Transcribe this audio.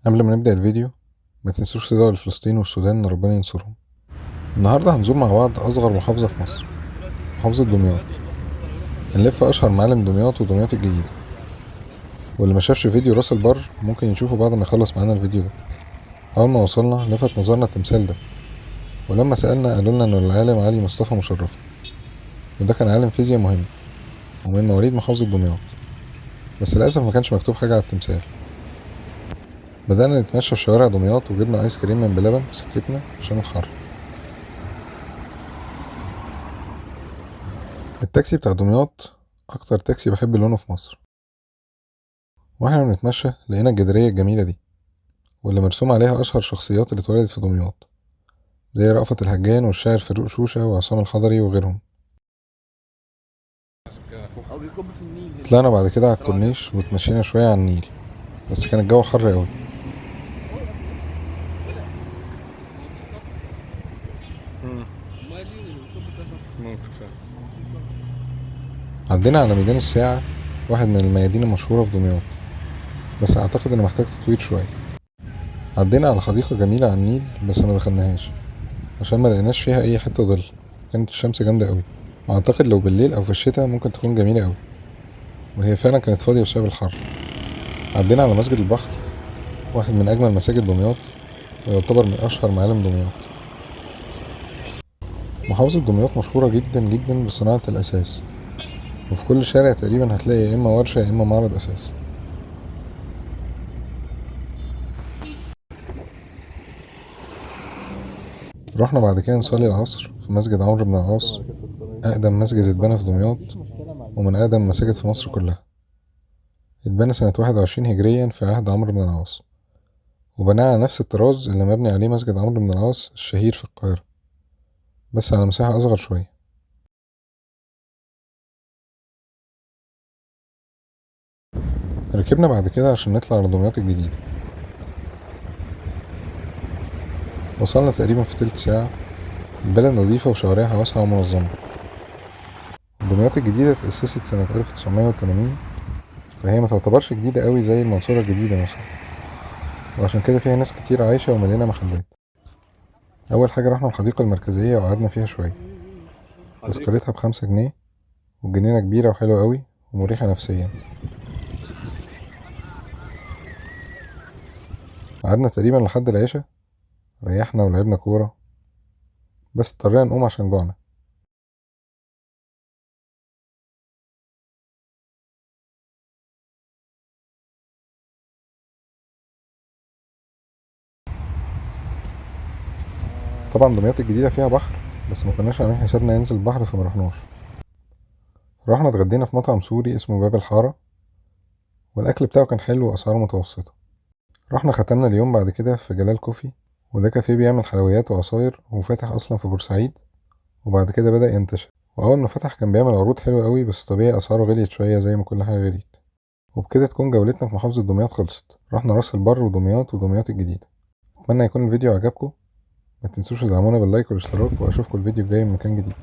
قبل ما نبدأ الفيديو ما تنسوش تدعوا لفلسطين والسودان ان ربنا ينصرهم. النهاردة هنزور مع بعض أصغر محافظة في مصر، محافظة دمياط. هنلف أشهر معالم دمياط ودمياط الجديدة، واللي ما شافش فيديو راس البر ممكن يشوفه بعد ما يخلص معانا الفيديو ده. أول ما وصلنا لفت نظرنا التمثال ده، ولما سألنا قالوا لنا إنه العالم علي مصطفى مشرفي، وده كان عالم فيزياء مهم ومن مواليد محافظة دمياط، بس للأسف ما كانش مكتوب حاجة على التمثال. بدأنا نتمشى في شوارع دمياط وجبنا آيس كريم من بلبن في سكتنا عشان الحر. التاكسي بتاع دمياط أكتر تاكسي بحب لونه في مصر. واحنا بنتمشى لقينا الجدارية الجميلة دي، واللي مرسوم عليها أشهر شخصيات اللي اتولدت في دمياط، زي رأفت الهجان والشاعر فاروق شوشة وعصام الحضري وغيرهم. طلعنا بعد كده على الكورنيش واتمشينا شوية على النيل، بس كان الجو حر قوي. عدينا على ميدان الساعة، واحد من الميادين المشهورة في دمياط، بس أعتقد إنه محتاج تطوير شوية. عدينا على حديقة جميلة على النيل بس ما دخلناهاش عشان ما لقيناش فيها أي حتة ظل، كانت الشمس جامدة قوي، وأعتقد لو بالليل أو في الشتاء ممكن تكون جميلة قوي، وهي فعلا كانت فاضية بسبب الحر. عدينا على مسجد البحر، واحد من أجمل مساجد دمياط ويعتبر من أشهر معالم دمياط. محافظة دمياط مشهورة جدا جدا بصناعة الأثاث، وفي كل شارع تقريبا هتلاقي يا إما ورشة يا إما معرض أثاث. رحنا بعد كده نصلي العصر في مسجد عمرو بن العاص، أقدم مسجد اتبنى في دمياط ومن أقدم مساجد في مصر كلها. اتبنى سنة 21 هجريا في عهد عمرو بن العاص، وبناه على نفس الطراز اللي مبني عليه مسجد عمرو بن العاص الشهير في القاهرة، بس على مساحة أصغر شوية. ركبنا بعد كده عشان نطلع على دمياط الجديدة. وصلنا تقريبا في تلت ساعة. البلد نظيفة وشوارعها واسعة ومنظمة. دمياط الجديدة اتأسست سنة 1980، فهي ما تعتبرش جديدة قوي زي المنصورة الجديدة مثلا، وعشان كده فيها ناس كتير عايشة ومليانة محلات. أول حاجة رحنا الحديقة المركزية وقعدنا فيها شوية. تذكرتها ب5 جنيه، والجنينة كبيرة وحلوة قوي ومريحة نفسيا. قعدنا تقريبا لحد العشاء، ريحنا ولعبنا كورة، بس اضطرينا نقوم عشان جوعنا. طبعا دمياط الجديدة فيها بحر، بس ما كناش عاملين حسابنا ننزل البحر فما رحناش. رحنا اتغدينا في مطعم سوري اسمه باب الحارة، والأكل بتاعه كان حلو وأسعاره متوسطة. رحنا ختمنا اليوم بعد كده في جلال كوفي، وده كافيه بيعمل حلويات وعصاير وفاتح أصلا في بورسعيد، وبعد كده بدأ ينتشر. وأول ما فتح كان بيعمل عروض حلوة قوي، بس طبيعي أسعاره غليت شوية زي ما كل حاجة غليت. وبكده تكون جولتنا في محافظة دمياط خلصت. رحنا راس البر ودمياط ودمياط الجديدة. أتمنى يكون الفيديو عجبكم، ما تنسوش تدعمونا باللايك والاشتراك، وأشوفكم الفيديو الجاي من مكان جديد.